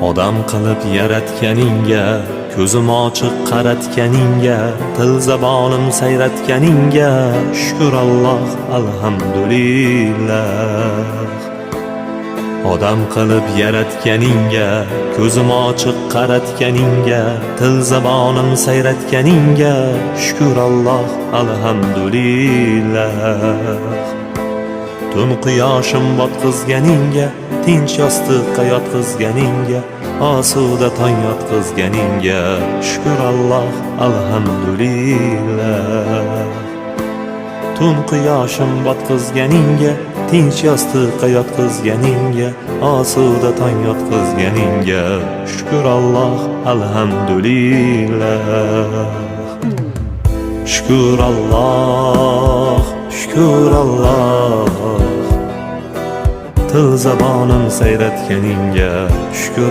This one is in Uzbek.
Odam qilib yaratganingga, ko'zim ochiq qaratganingga, til zabonim sayratganingga shukr Alloh, alhamdulillah. Odam qilib yaratganingga, ko'zim ochiq qaratganingga, til zabonim sayratganingga shukr Alloh, alhamdulillah. Tun quyoshim botqizganingga, tinch yostiqqa yotqizganingga, osuda tong yotqizganingga shukr Alloh, alhamdulillah. Tun quyoshim botqizganingga, tinch yostiqqa yotqizganingga, osuda tong yotqizganingga shukr Alloh, alhamdulillah. Shukr Alloh, shukr Alloh, til zabonim sayratganingga shukr.